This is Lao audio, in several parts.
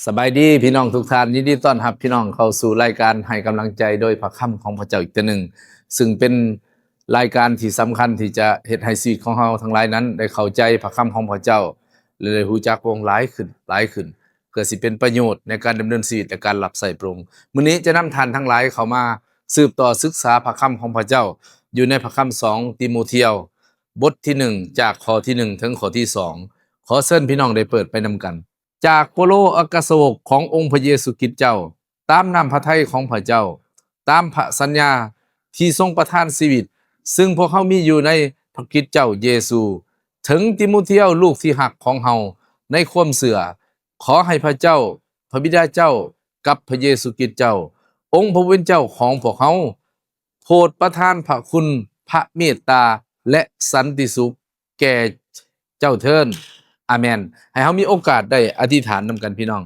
ສະບາຍດີພີ່ນ້ອງທຸກທ່ານ, ຍິນດີຕ້ອນຮັບພີ່ນ້ອງເຂົ້າສູ່ລາຍການໃຫ້ກຳລັງໃຈໂດຍພະຄຳຂອງພະເຈົ້າອີກເທື່ອໜຶ່ງ, ຊຶ່ງເປັນລາຍການທີ່ສຳຄັນທີ່ຈະເຮັດໃຫ້ຊີວິດຂອງເຮົາທັງຫຼາຍນັ້ນໄດ້ເຂົ້າໃຈພະຄຳຂອງພະເຈົ້າ ແລະ ໄດ້ຮູ້ຈັກພະອົງຫຼາຍຂຶ້ນ, ຫຼາຍຂຶ້ນ, ເພື່ອຊິເປັນປະໂຫຍດໃນການດຳເນີນຊີວິດ ແລະ ການຮັບໃຊ້ພະອົງ. ມື້ນີ້ຈະນຳທ່ານທັງຫຼາຍເຂົ້າມາສືບຕໍ່ສຶກສາພະຄຳຂອງພະເຈົ້າ ຢູ່ໃນພະຄຳສອງຕີໂມທຽວ ບົດທີໜຶ່ງ ຈາກຂໍ້ທີໜຶ່ງເຖິງຂໍ້ທີສອງ. ຂໍເຊີນພີ່ນ້ອງໄດ້ເປີດໄປນຳກັນ. ຈາກໂປໂລ ອັກຄະສາວົກຂອງອົງພະເຢຊູຄຣິດເຈົ້າ, ຕາມນ້ຳພະໄທຂອງພະເຈົ້າ, ຕາມພະສັນຍາທີ່ຊົງປະທານຊີວິດ ຊຶ່ງພວກເຮົາມີຢູ່ໃນພະຄຣິດເຈົ້າເຢຊູ, ເຖິງຕີໂມທຽວ ລູກທີ່ຮັກຂອງເຮົາໃນຄວາມເຊື່ອ, ຂໍໃຫ້ພະເຈົ້າ, ພະບິດາເຈົ້າ ກັບພະເຢຊູຄຣິດເຈົ້າ, ອົງພະຜູ້ເປັນເຈົ້າຂອງພວກເຮົາ, ໂປດປະທານພະຄຸນ, ພະເມດຕາ ແລະ ສັນຕິສຸກ ແກ່ເຈົ້າເທີ້ນ. ອາເມນ. ໃຫ້ເຮົາມີໂອກາດໄດ້ອະທິຖານນຳກັນພີ່ນ້ອງ.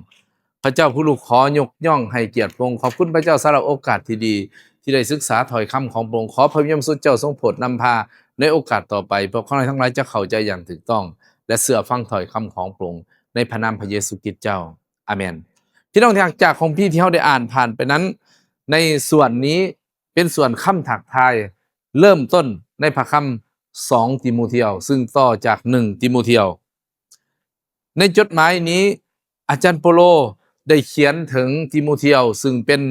ພະເຈົ້າຜູ້ລູກຂໍຍົກຍ້ອງໃຫ້ກຽດພະອົງ, ຂອບຄຸນພະເຈົ້າສຳລັບໂອກາດທີ່ດີ ທີ່ໄດ້ສຶກສາຖ້ອຍຄຳຂອງພະອົງ. ຂໍພະວິນຍານບໍລິສຸດເຈົ້າຊົງໂປດນຳພາໃນໂອກາດຕໍ່ໄປ, ພວກຂ້ານ້ອຍທັງຫຼາຍຈະເຂົ້າໃຈຢ່າງຖືກຕ້ອງ ແລະ ເຊື່ອຟັງຖ້ອຍຄຳຂອງພະອົງ, ໃນພະນາມພະເຢຊູຄຣິດເຈົ້າ. ອາເມນ. ພີ່ນ້ອງທີ່ຮັກ, ຈາກຄຳພີທີ່ເຮົາໄດ້ອ່ານຜ່ານໄປນັ້ນ, ໃນສ່ວນນີ້ ເປັນສ່ວນຄຳທັກທາຍເລີ່ມຕົ້ນໃນພະຄຳສອງຕີໂມທຽວ ຊຶ່ງຕໍ່ຈາກໜຶ່ງຕີໂມທຽວ. ໃນຈົດໝາຍນີ້ ອາຈານໂປໂລໄດ້ຂຽນເຖິງຕີໂມທຽວ ຊຶ່ງເປັນ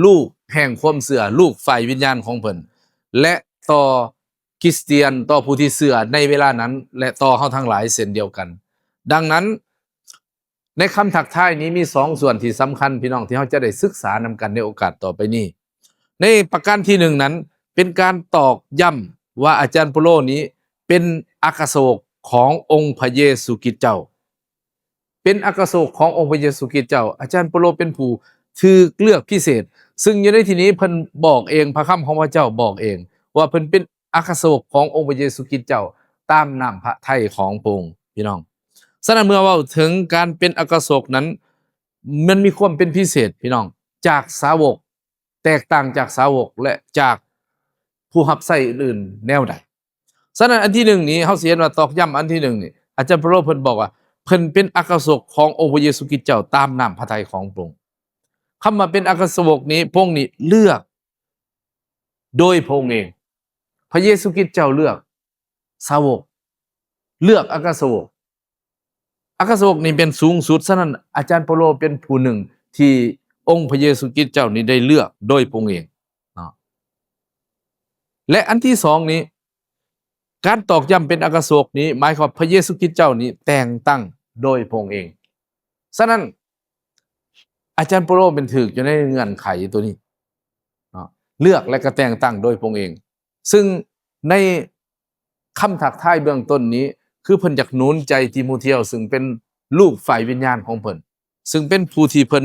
ລູກແຫ່ງຄວາມເຊື່ອ, ລູກຝ່າຍວິນຍານຂອງເພິ່ນ ແລະ ຕໍ່ຄຣິສຕຽນ, ຕໍ່ຜູ້ທີ່ເຊື່ອໃນເວລານັ້ນ ແລະ ຕໍ່ເຮົາທັງຫຼາຍເຊັ່ນດຽວກັນ. ດັ່ງນັ້ນ ໃນຄຳທັກທາຍນີ້ມີສອງສ່ວນທີ່ສຳຄັນ ພີ່ນ້ອງ, ທີ່ເຮົາຈະໄດ້ສຶກສານຳກັນໃນໂອກາດຕໍ່ໄປນີ້. ໃນປະການທີໜຶ່ງນັ້ນ ເປັນການຕອກຢ້ຳວ່າອາຈານໂປໂລນີ້ເປັນອັກຄະສາວົກຂອງອົງພະເຢຊູຄຣິດເຈົ້າ, ເປັນອັກຄະສາວົກຂອງອົງພະເຢຊູຄຣິດເຈົ້າ. ອາຈານໂປໂລເປັນຜູ້ຖືກເລືອກພິເສດ, ຊຶ່ງຢູ່ໃນທີ່ນີ້ເພິ່ນບອກເອງ, ພະຄຳຂອງພະເຈົ້າບອກເອງວ່າເພິ່ນເປັນ ອັກຄະສາວົກຂອງອົງພະເຢຊູຄຣິດເຈົ້າຕາມນ້ຳພະໄທຂອງພະອົງ, ພີ່ນ້ອງ. ສະນັ້ນເມື່ອເວົ້າເຖິງການເປັນອັກຄະສາວົກນັ້ນ ມັນມີຄວາມເປັນພິເສດ, ພີ່ນ້ອງ, ຈາກສາວົກ, ແຕກຕ່າງຈາກສາວົກ ແລະ ຈາກຜູ້ຮັບໃຊ້ອື່ນໆແນວໃດ? ສະນັ້ນອັນທີໜຶ່ງນີ້ ເຮົາຊິເຫັນວ່າຕອກຢ້ຳອັນທີໜຶ່ງນີ້ ອາຈານໂປໂລເພິ່ນບອກວ່າ ເພິ່ນເປັນອັກຄະສາວົກຂອງອົງພະເຢຊູຄຣິດເຈົ້າຕາມນ້ຳພະໄທຂອງພະອົງ. ຄຳວ່າເປັນອັກຄະສາວົກນີ້ ພະອົງນີ້ເລືອກ ໂດຍພະອົງເອງ. ພະເຢຊູຄຣິດເຈົ້າເລືອກສາວົກ, ເລືອກອັກຄະສາວົກ. ອັກຄະສາວົກນີ້ເປັນສູງສຸດ, ສະນັ້ນອາຈານເປາໂລເປັນຜູ້ໜຶ່ງທີ່ອົງພະເຢຊູຄຣິດເຈົ້ານີ້ໄດ້ເລືອກໂດຍພະອົງເອງເນາະ. ແລະ ອັນທີສອງນີ້ ການຕອກຢ້ຳເປັນອັກຄະສາວົກນີ້ ໝາຍຄວາມວ່າພະເຢຊູຄຣິດເຈົ້ານີ້ແຕ່ງຕັ້ງໂດຍພະອົງເອງ. ສະນັ້ນ ອາຈານເປາໂລແມ່ນຖືກຢູ່ໃນເງື່ອນໄຂຕົວນີ້ເນາະ, ເລືອກແລະກະແຕ່ງຕັ້ງໂດຍພະອົງເອງ. ຊຶ່ງໃນຄຳທັກທາຍເບື້ອງຕົ້ນນີ້ ຄືເພິ່ນຢາກໜູນໃຈຕີໂມທຽວ ຊຶ່ງເປັນລູກຝ່າຍວິນຍານຂອງເພິ່ນ, ຊຶ່ງເປັນຜູ້ທີ່ເພິ່ນ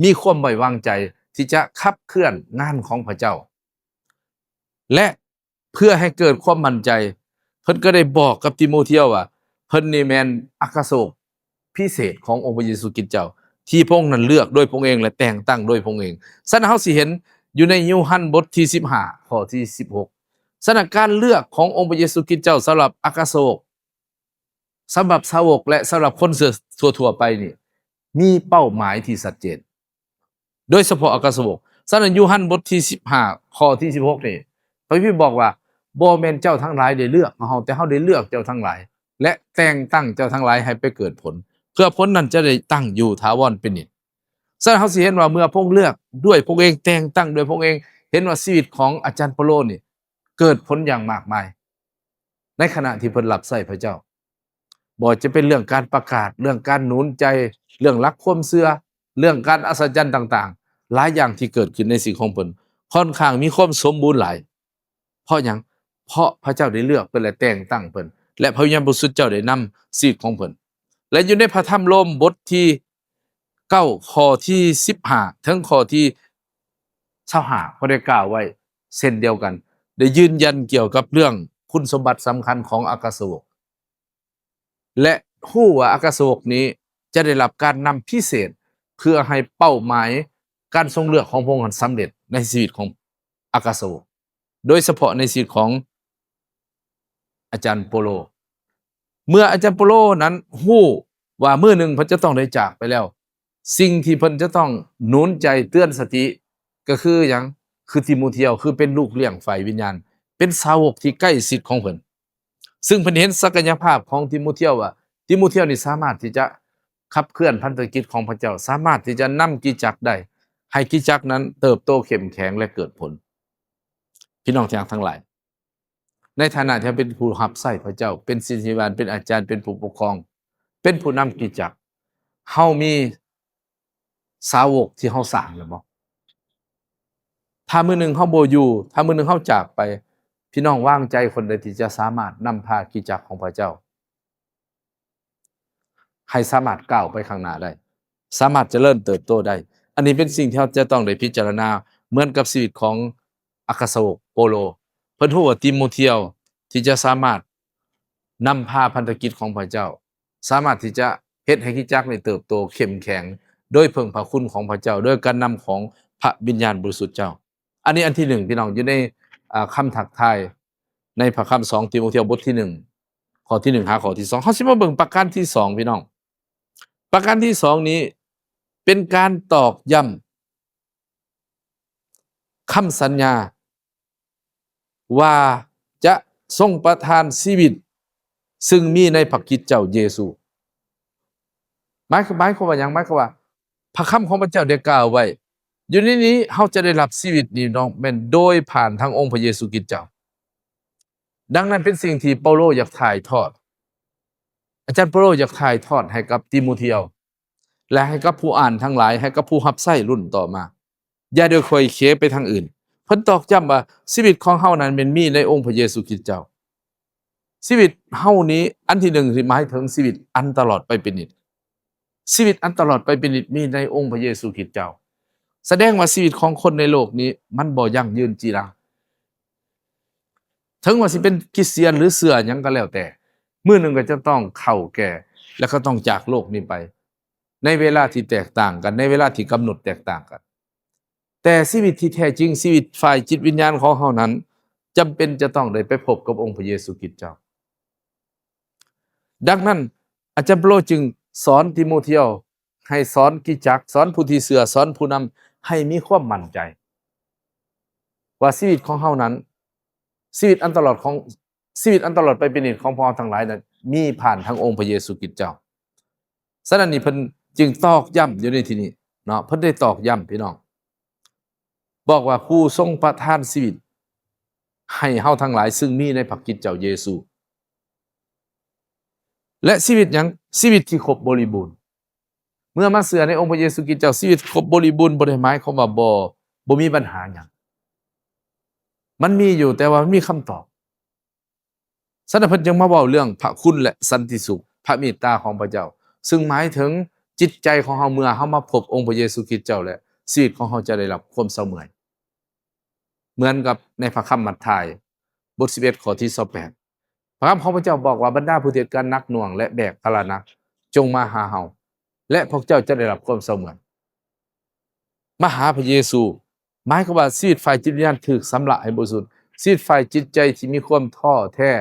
ມີຄວາມໄວ້ວາງໃຈທີ່ຈະຂັບເຄື່ອນງານຂອງພະເຈົ້າ ແລະ ເພື່ອໃຫ້ເກີດຄວາມໝັ້ນໃຈ, ເພິ່ນກໍໄດ້ບອກກັບຕີໂມທຽວວ່າ ເພິ່ນນີ້ແມ່ນອັກຄະສາວົກພິເສດຂອງອົງພະເຢຊູຄຣິດເຈົ້າ ທີ່ພະອົງນັ້ນເລືອກໂດຍພະອົງເອງ ແລະ ແຕ່ງຕັ້ງໂດຍພະອົງເອງ. ສະນັ້ນເຮົາຊິເຫັນຢູ່ໃນໂຍຮັນບົດທີສິບຫ້າ ຂໍ້ທີສິບຫົກ. ສະນັ້ນການເລືອກຂອງອົງພະເຢຊູຄຣິດເຈົ້າສຳລັບອັກຄະສາວົກ, ສຳລັບສາວົກ ແລະ ສຳລັບຄົນເຊື່ອທົ່ວໆໄປນີ້ ມີເປົ້າໝາຍທີ່ຊັດເຈນ. ໂດຍສະເພາະອັກຄະສາວົກ. ສະນັ້ນ ໂຍຮັນບົດທີສິບຫ້າ ຂໍ້ທີສິບຫົກນີ້ ພະຄຣິດບອກວ່າ ບໍ່ແມ່ນເຈົ້າທັງຫຼາຍໄດ້ເລືອກເຮົາ, ແຕ່ເຮົາໄດ້ເລືອກເຈົ້າທັງຫຼາຍ ແລະ ແຕ່ງຕັ້ງເຈົ້າທັງຫຼາຍໃຫ້ໄປເກີດຜົນ, ເພື່ອຜົນນັ້ນຈະໄດ້ຕັ້ງຢູ່ຖາວອນເປັນນິດ. ສະນັ້ນ ເຮົາຊິເຫັນວ່າເມື່ອພະອົງເລືອກດ້ວຍພະອົງເອງ, ແຕ່ງຕັ້ງໂດຍພະອົງເອງ, ເຫັນວ່າຊີວິດຂອງອາຈານເປາໂລນີ້ເກີດຜົນຢ່າງມາກມາຍ ໃນຂະນະທີ່ເພິ່ນຮັບໃຊ້ພະເຈົ້າ. ບໍ່ວ່າຈະເປັນເລື່ອງການປະກາດ, ເລື່ອງການໜູນໃຈ, ເລື່ອງຫຼັກຄວາມເຊື່ອ, ເລື່ອງການອັດສະຈັນຕ່າງໆ, ຫຼາຍຢ່າງທີ່ເກີດຂຶ້ນໃນຊີວິດຂອງເພິ່ນ ຄ່ອນຂ້າງມີຄວາມສົມບູນຫຼາຍ. ເພາະຫຍັງ? ເພາະພະເຈົ້າໄດ້ເລືອກເພິ່ນ ແລະ ແຕ່ງຕັ້ງເພິ່ນ ແລະ ພະວິນຍານບໍລິສຸດເຈົ້າໄດ້ນຳຊີວິດຂອງເພິ່ນ. ແລະ ຢູ່ໃນພະທຳໂລມບົດທີເກົ້າ ຂໍ້ທີສິບຫ້າ ເຖິງຂໍ້ທີຊາວຫ້າ ກໍໄດ້ກ່າວໄວ້ເຊັ່ນດຽວກັນ, ໄດ້ຢືນຢັນກ່ຽວກັບເລື່ອງຄຸນສົມບັດສຳຄັນຂອງອັກຄະສາວົກ. ແລະ ຮູ້ວ່າອັກຄະສາວົກນີ້ຈະໄດ້ຮັບການນຳພິເສດ ເພື່ອໃຫ້ເປົ້າໝາຍການຊົງເລືອກຂອງພະອົງຫັ້ນສຳເລັດໃນຊີວິດຂອງອັກຄະສາວົກ, ໂດຍສະເພາະໃນຊີວິດຂອງອາຈານໂປໂລ. ເມື່ອອາຈານໂປໂລນັ້ນຮູ້ວ່າມື້ໜຶ່ງເພິ່ນຈະຕ້ອງໄດ້ຈາກໄປແລ້ວ, ສິ່ງທີ່ເພິ່ນຈະຕ້ອງໜູນໃຈເຕືອນສະຕິ ກໍຄືຫຍັງ? ຄືຕີໂມທຽວ ຄືເປັນລູກລ້ຽງຝ່າຍວິນຍານ ເປັນສາວົກທີ່ໃກ້ຊິດຂອງເພິ່ນ ຊຶ່ງເພິ່ນເຫັນສັກກະຍະພາບຂອງຕີໂມທຽວວ່າ ຕີໂມທຽວນີ້ສາມາດທີ່ຈະຂັບເຄື່ອນພັນທະກິດຂອງພະເຈົ້າ ສາມາດທີ່ຈະນຳຄຣິສຕະຈັກໄດ້ ໃຫ້ຄຣິສຕະຈັກນັ້ນເຕີບໂຕເຂັ້ມແຂງ ແລະ ເກີດຜົນ. ພີ່ນ້ອງທີ່ຮັກທັງຫຼາຍ, ໃນຖານະທີ່ເຮົາເປັນຜູ້ຮັບໃຊ້ພະເຈົ້າ, ເປັນສິດສາມະເນນ, ເປັນອາຈານ, ເປັນຜູ້ປົກຄອງ, ເປັນຜູ້ນຳຄຣິສຕະຈັກ, ເຮົາມີສາວົກທີ່ເຮົາສ້າງແລ້ວບໍ່? ຖ້າມື້ໜຶ່ງເຮົາບໍ່ຢູ່, ຖ້າມື້ໜຶ່ງເຮົາຈາກໄປ, ພີ່ນ້ອງວາງໃຈຄົນໃດທີ່ຈະສາມາດນຳພາຄຣິສຕະຈັກຂອງພະເຈົ້າ ໃຫ້ສາມາດກ້າວໄປຂ້າງໜ້າໄດ້, ສາມາດຈະເລີນເຕີບໂຕໄດ້. ອັນນີ້ເປັນສິ່ງທີ່ເຮົາຈະຕ້ອງໄດ້ພິຈາລະນາ, ເໝືອນກັບຊີວິດຂອງອັກຄະສາວົກໂປໂລ. ເພິ່ນຮູ້ວ່າຕີໂມທຽວທີ່ຈະສາມາດນຳພາພັນທະກິດຂອງພະເຈົ້າ, ສາມາດທີ່ຈະເຮັດໃຫ້ຄຣິສຕະຈັກນີ້ເຕີບໂຕເຂັ້ມແຂງ ໂດຍເພິ່ງພະຄຸນຂອງພະເຈົ້າ, ໂດຍການນຳຂອງພະວິນຍານບໍລິສຸດເຈົ້າ. ອັນນີ້ອັນທີໜຶ່ງ ພີ່ນ້ອງ, ຢູ່ໃນ ອ່າ ຄຳທັກທາຍໃນພະຄຳ ສອງ ຕີໂມທຽວ ບົດທີໜຶ່ງ ຂໍ້ທີໜຶ່ງ ຫາຂໍ້ທີສອງ. ເຮົາຊິມາເບິ່ງປະການທີສອງ ພີ່ນ້ອງ. ປະການທີສອງນີ້ເປັນການຕອກຢ້ຳຄຳສັນຍາວ່າຈະຊົງປະທານຊີວິດ ຊຶ່ງມີໃນພະຄຣິສຕະເຈົ້າເຢຊູ. ໝາຍ ໝາຍຄວາມວ່າຫຍັງ? ໝາຍຄວາມວ່າ ພະຄຳຂອງພະເຈົ້າໄດ້ກ່າວໄວ້, ຢູ່ໃນນີ້ເຮົາຈະໄດ້ຮັບຊີວິດນີ້ເນາະ ແມ່ນໂດຍຜ່ານທາງອົງພະເຢຊູຄຣິສຕະເຈົ້າ. ດັ່ງນັ້ນເປັນສິ່ງທີ່ເປົາໂລຢາກຖ່າຍທອດ, ອາຈານເປົາໂລຢາກຖ່າຍທອດໃຫ້ກັບຕີໂມທຽວ ແລະ ໃຫ້ກັບຜູ້ອ່ານທັງຫຼາຍ, ໃຫ້ກັບຜູ້ຮັບໃຊ້ລຸ້ນຕໍ່ມາ. ຢ່າໄດ້ໄຂວ້ເຂໄປທາງອື່ນ. ເພິ່ນຕອກຢ້ຳວ່າຊີວິດຂອງເຮົານັ້ນແມ່ນມີໃນອົງພະເຢຊູຄຣິສຕະເຈົ້າ. ຊີວິດເຮົານີ້ ອັນທີໜຶ່ງ ຊິໝາຍເຖິງຊີວິດອັນຕະຫຼອດໄປເປັນນິດ. ຊີວິດອັນຕະຫຼອດໄປເປັນນິດມີໃນອົງພະເຢຊູຄຣິສຕະເຈົ້າ. ສະແດງວ່າຊີວິດຂອງຄົນໃນໂລກນີ້ມັນບໍ່ຢັ້ງຢືນຈີລັງ. ເຖິງວ່າຊິເປັນຄຣິສຕຽນ ຫຼື ເຊື່ອຫຍັງກໍແລ້ວແຕ່, ມື້ໜຶ່ງກໍຈະຕ້ອງເຖົ້າແກ່ ແລະ ກໍຕ້ອງຈາກໂລກນີ້ໄປ ໃນເວລາທີ່ແຕກຕ່າງກັນ, ໃນເວລາທີ່ກຳນົດແຕກຕ່າງກັນ. ແຕ່ຊີວິດທີ່ແທ້ຈິງ, ຊີວິດຝ່າຍຈິດວິນຍານຂອງເຮົານັ້ນ ຈຳເປັນຈະຕ້ອງໄດ້ໄປພົບກັບອົງພະເຢຊູຄຣິສຕະເຈົ້າ. ດັ່ງນັ້ນ ອາຈານເປົາໂລຈຶ່ງສອນຕີໂມທຽວ ໃຫ້ສອນຄຣິສຕະຈັກ, ສອນຜູ້ທີ່ເຊື່ອ, ສອນຜູ້ນຳ ໃຫ້ມີຄວາມໝັ້ນໃຈວ່າຊີວິດຂອງເຮົານັ້ນ, ຊີວິດອັນຕະຫຼອດຂອງ, ຊີວິດອັນຕະຫຼອດໄປເປັນນິດຂອງພວກເຮົາທັງຫຼາຍນັ້ນ ມີຜ່ານທາງອົງພະເຢຊູຄຣິສຕະເຈົ້າ. ສະນັ້ນນີ້ເພິ່ນຈຶ່ງຕອກຢ້ຳຢູ່ໃນທີ່ນີ້ເນາະ, ເພິ່ນໄດ້ຕອກຢ້ຳ ພີ່ນ້ອງ, ບອກວ່າຜູ້ຊົງປະທານຊີວິດໃຫ້ເຮົາທັງຫຼາຍ ຊຶ່ງມີໃນພະຄຣິສຕະເຈົ້າເຢຊູ. ແລະ ຊີວິດຫຍັງ? ຊີວິດທີ່ຄົບບໍລິບູນ. ເມື່ອມາເຊື່ອໃນອົງພະເຢຊູຄຣິສຕະເຈົ້າ, ຊີວິດຄົບບໍລິບູນບໍ່ໄດ້ໝາຍຄວາມວ່າບໍ່, ບໍ່ມີບັນຫາຫຍັງ. ມັນມີຢູ່, ແຕ່ວ່າມັນມີຄຳຕອບ. ສະນັ້ນເພິ່ນຈຶ່ງມາເວົ້າເລື່ອງພະຄຸນ ແລະ ສັນຕິສຸກ, ພະເມດຕາຂອງພະເຈົ້າ, ຊຶ່ງໝາຍເຖິງຈິດໃຈຂອງເຮົາ ເມື່ອເຮົາມາພົບອົງພະເຢຊູຄຣິສຕະເຈົ້າແລ້ວ, ຊີວິດຂອງເຮົາຈະໄດ້ຮັບຄວາມເຊົາເມື່ອຍ. ເໝືອນກັບໃນພະຄຳມັດທາຍ ບົດສິບເອັດ ຂໍ້ທີຊາວແປດ, ພະຄຳຂອງພະເຈົ້າບອກວ່າ, ບັນດາຜູ້ທີ່ເຮັດການໜັກໜ່ວງ ແລະ ແບກພາລະໜັກ, ຈົ່ງມາຫາເຮົາ ແລະ ພວກເຈົ້າຈະໄດ້ຮັບຄວາມເຊົາເມື່ອຍ. ມາຫາພະເຢຊູ ໝາຍຄວາມວ່າຊີວິດຝ່າຍຈິດວິນຍານຖືກຊຳລະໃຫ້ບໍລິສຸດ, ຊີວິດຝ່າຍຈິດໃຈທີ່ມີຄວາມທໍ້ແທ້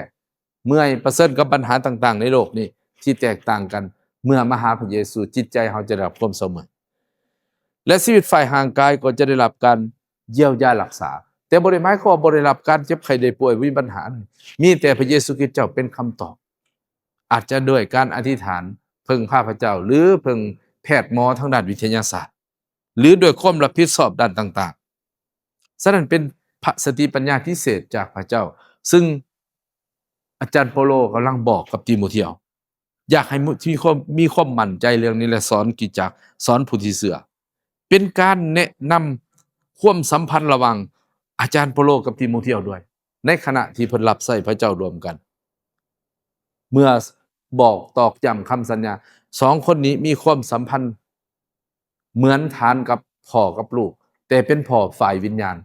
ເມື່ອຍປະເຊີນກັບບັນຫາຕ່າງໆໃນໂລກນີ້ທີ່ແຕກຕ່າງກັນ, ເມື່ອມາຫາພະເຢຊູ, ຈິດໃຈເຮົາຈະໄດ້ຮັບຄວາມເຊົາເມື່ອຍ ແລະ ຊີວິດຝ່າຍຮ່າງກາຍກໍຈະໄດ້ຮັບການຢຽວຢາຮັກສາ, ແຕ່ບໍ່ໄດ້ໝາຍຄວາມວ່າບໍ່ໄດ້ຮັບການເຈັບໄຂ້ໄດ້ປ່ວຍ, ບໍ່ມີບັນຫາ. ມີແຕ່ພະເຢຊູຄຣິສຕະເຈົ້າເປັນຄຳຕອບ, ອາດຈະດ້ວຍການອະທິຖານ, ເພິ່ງພາພະເຈົ້າ ຫຼື ເພິ່ງແພດໝໍທາງດ້ານວິທະຍາສາດ ຫຼື ດ້ວຍຄວາມຮັບຜິດຊອບດ້ານຕ່າງໆ. ສະນັ້ນເປັນພະສະຕິປັນຍາພິເສດຈາກພະເຈົ້າ, ຊຶ່ງອາຈານເປົາໂລກຳລັງບອກກັບຕີໂມທຽວ, ຢາກໃຫ້ມີຄວາມ, ມີຄວາມໝັ້ນໃຈເລື່ອງນີ້ ແລະ ສອນຄຣິສຕະຈັກ, ສອນຜູ້ທີ່ເຊື່ອ. ເປັນການແນະນຳຄວາມສຳພັນລະຫວ່າງອາຈານເປົາໂລກັບຕີໂມທຽວດ້ວຍ, ໃນຂະນະທີ່ເພິ່ນຮັບໃຊ້ພະເຈົ້າຮ່ວມກັນ. ເມື່ອບອກຕອກຢ້ຳຄຳສັນຍາ, ສອງຄົນນີ້ມີຄວາມສຳພັນ ເໝືອນຖານກັບພໍ່ກັບລູກ, ແຕ່ເປັນພໍ່ຝ່າຍວິນຍານ,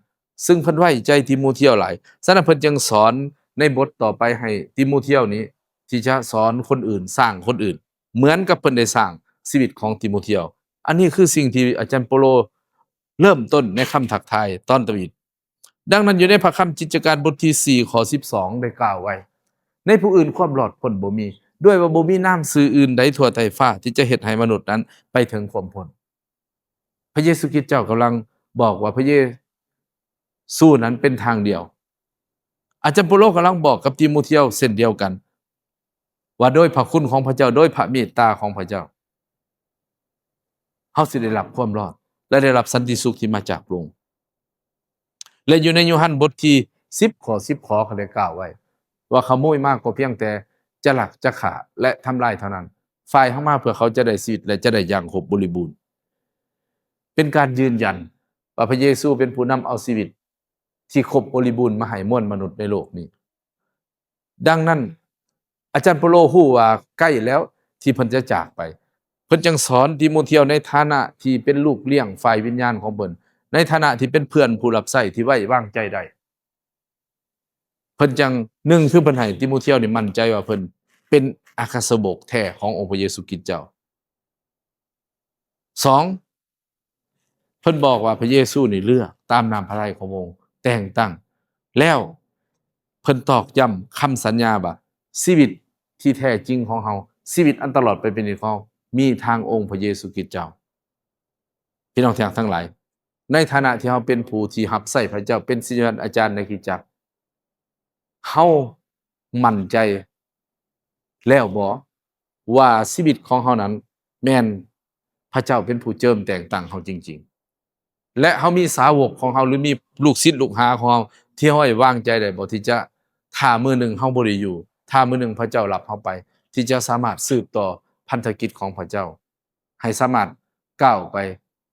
ຊຶ່ງເພິ່ນໄວ້ໃຈຕີໂມທຽວຫຼາຍ. ສະນັ້ນເພິ່ນຈຶ່ງສອນໃນບົດຕໍ່ໄປໃຫ້ຕີໂມທຽວນີ້ ທີ່ຈະສອນຄົນອື່ນ, ສ້າງຄົນອື່ນ, ເໝືອນກັບເພິ່ນໄດ້ສ້າງຊີວິດຂອງຕີໂມທຽວ. ອັນນີ້ຄືສິ່ງທີ່ອາຈານເປົາໂລເລີ່ມຕົ້ນໃນຄຳທັກທາຍຕອນທຳອິດ. ດັ່ງນັ້ນ, ຢູ່ໃນພະຄຳກິດຈະການບົດທີສີ່ ຂໍ້ສິບສອງ ໄດ້ກ່າວໄວ້, ໃນຜູ້ອື່ນຄວາມລອດພົ້ນບໍ່ມີ, ດ້ວຍວ່າບໍ່ມີນາມຊື່ອື່ນໃດທົ່ວໃຕ້ຟ້າທີ່ຈະເຮັດໃຫ້ມະນຸດນັ້ນໄປເຖິງຄວາມພົ້ນ. ພະເຢຊູຄຣິດເຈົ້າກຳລັງບອກວ່າພະເຢຊູນັ້ນເປັນທາງດຽວ. ອາຈານເປົາໂລກຳລັງບອກກັບຕີໂມທຽວເຊັ່ນດຽວກັນ ວ່າໂດຍພະຄຸນຂອງພະເຈົ້າ, ໂດຍພະເມດຕາຂອງພະເຈົ້າ, ເຮົາຊິໄດ້ຮັບຄວາມລອດ ແລະ ໄດ້ຮັບສັນຕິສຸກທີ່ມາຈາກພະອົງ. ແລະ ຢູ່ໃນໂຍຮັນບົດທີສິບ ຂໍ້ສິບ ຂໍ້ກໍໄດ້ກ່າວໄວ້ວ່າ ຂະໂມຍມາກໍພຽງແຕ່ຈະລັກ, ຈະຂ້າ ແລະ ທຳລາຍເທົ່ານັ້ນ. ຝ່າຍເຮົາມາເພື່ອເຂົາຈະໄດ້ຊີວິດ ແລະ ຈະໄດ້ຢ່າງຄົບບໍລິບູນ. ເປັນການຢືນຢັນວ່າພະເຢຊູເປັນຜູ້ນຳເອົາຊີວິດທີ່ຄົບບໍລິບູນມາໃຫ້ມວນມະນຸດໃນໂລກນີ້. ດັ່ງນັ້ນ, ອາຈານເປົາໂລຮູ້ວ່າໃກ້ແລ້ວທີ່ເພິ່ນຈະຈາກໄປ. ເພິ່ນຈຶ່ງສອນຕີໂມທຽວໃນຖານະທີ່ເປັນລູກລ້ຽງຝ່າຍວິນຍານຂອງເພິ່ນ, ໃນຖານະທີ່ເປັນເພື່ອນຜູ້ຮັບໃຊ້ທີ່ໄວ້ວາງໃຈໄດ້. ເພິ່ນຈັ່ງ, ໜຶ່ງ ຄືເພິ່ນໃຫ້ຕີໂມທຽວນີ້ໝັ້ນໃຈວ່າເພິ່ນເປັນອັກຄະສາວົກແທ້ຂອງອົງພະເຢຊູຄຣິດເຈົ້າ. ສອງ ເພິ່ນບອກວ່າພະເຢຊູນີ້ເລືອກຕາມນ້ຳພະໄທຂອງພະອົງ, ແຕ່ງຕັ້ງ, ແລ້ວເພິ່ນຕອກຢ້ຳຄຳສັນຍາວ່າ ຊີວິດທີ່ແທ້ຈິງຂອງເຮົາ, ຊີວິດອັນຕະຫຼອດໄປເປັນນິດຂອງເຮົາ ມີທາງອົງພະເຢຊູຄຣິດເຈົ້າ. ພີ່ນ້ອງທີ່ຮັກທັງຫຼາຍ, ໃນຖານະທີ່ເຮົາເປັນຜູ້ທີ່ຮັບໃຊ້ພະເຈົ້າ, ເປັນສິດຍາອາຈານໃນຄຣິສຕະຈັກ, ເຮົາໝັ້ນໃຈແລ້ວບໍ່ ວ່າຊີວິດຂອງເຮົານັ້ນແມ່ນພະເຈົ້າເປັນຜູ້ເຈິມແຕ່ງຕັ້ງເຮົາຈິງໆ ແລະ ເຮົາມີສາວົກຂອງເຮົາ ຫຼື ມີລູກສິດລູກຫາຂອງເຮົາທີ່ເຮົາໄວ້ວາງໃຈໄດ້ບໍ່ ທີ່ຈະ ຖ້າມື້ໜຶ່ງເຮົາບໍ່ໄດ້ຢູ່, ຖ້າມື້ໜຶ່ງພະເຈົ້າລັບເຮົາໄປ, ທີ່ຈະສາມາດສືບຕໍ່ພັນທະກິດຂອງພະເຈົ້າ ໃຫ້ສາມາດກ້າວໄປ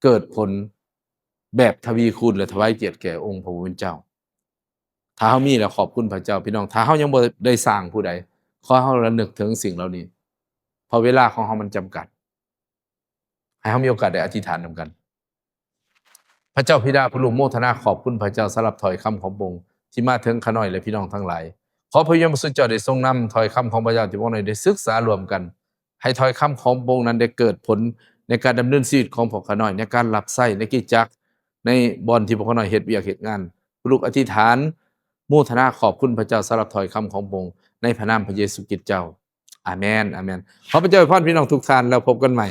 ເກີດຜົນແບບທະວີຄູນ ແລະ ຖວາຍກຽດແກ່ອົງພະຜູ້ເປັນເຈົ້າ. ຖ້າເຮົາມີແລ້ວຂອບຄຸນພະເຈົ້າ. ພີ່ນ້ອງ, ຖ້າເຮົາຍັງບໍ່ໄດ້ສ້າງຜູ້ໃດ, ຂໍເຮົາລະນຶກເຖິງສິ່ງເຫຼົ່ານີ້, ເພາະເວລາຂອງເຮົາມັນຈຳກັດ. ໃຫ້ເຮົາມີໂອກາດໄດ້ອະທິຖານນຳກັນ. ພະເຈົ້າບິດາ, ພະລູກໂມທະນາຂອບຄຸນພະເຈົ້າສຳລັບຖ້ອຍຄຳຂອງພະອົງທີ່ມາເຖິງຂ້ານ້ອຍ ແລະ ພີ່ນ້ອງທັງຫຼາຍ. ຂໍພະວິນຍານບໍລິສຸດເຈົ້າໄດ້ຊົງນຳຖ້ອຍຄຳຂອງພະເຈົ້າທີ່ພວກນ້ອຍໄດ້ສຶກສາລວມກັນ, ໃຫ້ຖ້ອຍຄຳຂອງພະອົງນັ້ນໄດ້ເກີດຜົນໃນການດຳເນີນຊີວິດຂອງພວກຂ້ານ້ອຍ, ໃນການຮັບໃຊ້ໃນຄຣິສຕະຈັກ, ໃນບ່ອນທີ່ພວກຂ້ານ້ອຍເຮັດວຽກເຮັດງານ. ລູກອະທິຖານໂມທະນາຂອບຄຸນພະເຈົ້າສຳລັບຖ້ອຍຄຳຂອງພະອົງ ໃນພະນາມພະເຢຊູຄຣິດເຈົ້າ. ອາເມນ, ອາເມນ. ຂໍພະເຈົ້າອວຍພອນພີ່ນ້ອງທຸກທ່ານ, ແລ້ວພົບກັນໃໝ່.